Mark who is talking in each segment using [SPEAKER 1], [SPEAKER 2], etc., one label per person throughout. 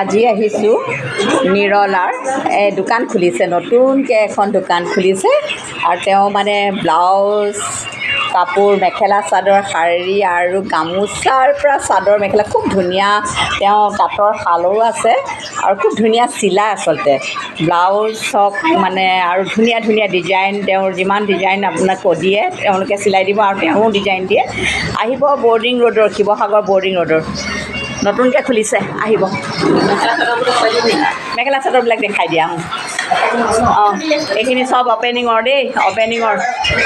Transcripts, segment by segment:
[SPEAKER 1] আজি আহিছোঁ নিৰলাৰ এই দোকান খুলিছে, নতুনকৈ এখন দোকান খুলিছে। আৰু তেওঁ মানে ব্লাউজ কাপোৰ, মেখেলা চাদৰ, শাৰী আৰু গামোচাৰ পৰা চাদৰ মেখেলা খুব ধুনীয়া। তেওঁ তাঁতৰ শালো আছে আৰু খুব ধুনীয়া চিলাই আচলতে ব্লাউজ হওক মানে, আৰু ধুনীয়া ধুনীয়া ডিজাইন। তেওঁৰ যিমান ডিজাইন আপোনাক দিয়ে তেওঁলোকে চিলাই দিব আৰু তেওঁও ডিজাইন দিয়ে। আহিব বৰ্ডিং ৰোডৰ, শিৱসাগৰ বৰ্ডিং ৰোডৰ নতুনকৈ খুলিছে, আহিব। মেখেলা চাদৰবিলাক দেখাই দিয়া। অঁ, এইখিনি চব অ'পেনিঙৰ দেই, অ'পেনিঙৰ,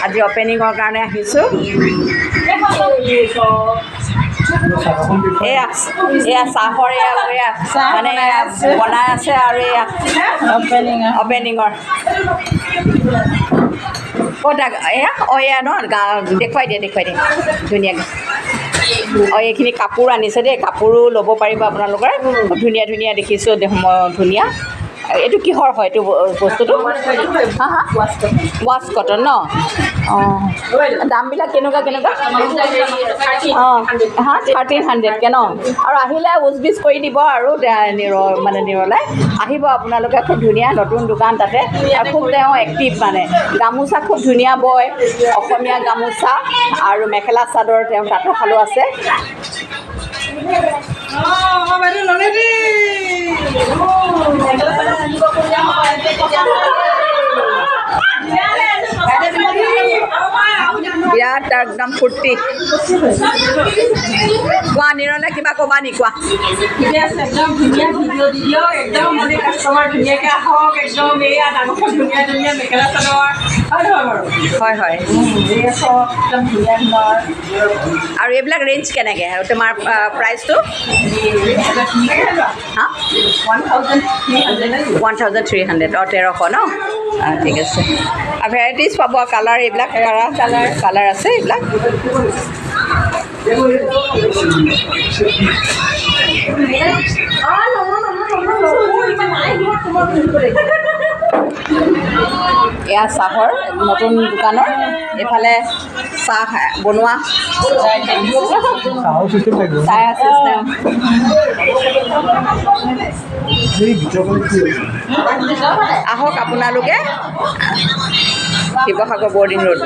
[SPEAKER 1] আজি অ'পেনিঙৰ কাৰণে আহিছোঁ। এয়া এয়া চাহৰ, এয়া এয়া মানে বনাই আছে আৰু এয়া অ'পেনিঙৰ। ক'ত এয়া? অঁ, এয়া ন, দেখুৱাই দিয়া, দেখুৱাই দিয়া ধুনীয়াকৈ। অঁ, এইখিনি কাপোৰ আনিছে দেই, কাপোৰো ল'ব পাৰিব আপোনালোকে। খুব ধুনীয়া ধুনীয়া দেখিছোঁ ধুনীয়া। এইটো কিহৰ হয় এইটো বস্তুটো? হা হা, ৱাছ কটন ন? অঁ, দামবিলাক কেনেকুৱা কেনেকুৱা? অঁ, হা, 1300কৈ ন? আৰু আহিলে উচ বিচ কৰি দিব আৰু মানে নিৰলাই আহিব আপোনালোকে। খুব ধুনীয়া নতুন দোকান তাতে, আৰু খুব তেওঁ এক্টিভ, মানে গামোচা খুব ধুনীয়া বয়, অসমীয়া গামোচা আৰু মেখেলা চাদৰ। তেওঁ তাঁতৰ শালো আছে। বিৰাট একদম ফূৰ্তি। কোৱা নিৰলে, কিবা ক'বা নি? কোৱা।
[SPEAKER 2] ঠিকে আছে, একদম ধুনীয়া ভিডিঅ' দি দিয়ক, একদম মানে কাষ্টমাৰ ধুনীয়াকৈ আহক। একদম এইয়া ডাঙৰ ধুনীয়া ধুনীয়া মেখেলা চাদৰ, হয় নহয় বাৰু?
[SPEAKER 1] হয় হয়।
[SPEAKER 2] এইয়া চব একদম ধুনীয়া ধুনীয়া।
[SPEAKER 1] আৰু এইবিলাক ৰেঞ্জ কেনেকৈ তোমাৰ প্ৰাইচটো? হা, 1300। অঁ, 1300 ন? অঁ, ঠিক আছে। আৰু ভেৰাইটিজ পাব, কালাৰ এইবিলাক, কালাৰ কালাৰ আছে এইবিলাক। এয়া চাহৰ নতুন দোকানৰ এইফালে চাহ বনোৱা চাহ চিষ্টেম। আহক আপোনালোকে, শিৱসাগৰ বৰ্ডিং ৰোড।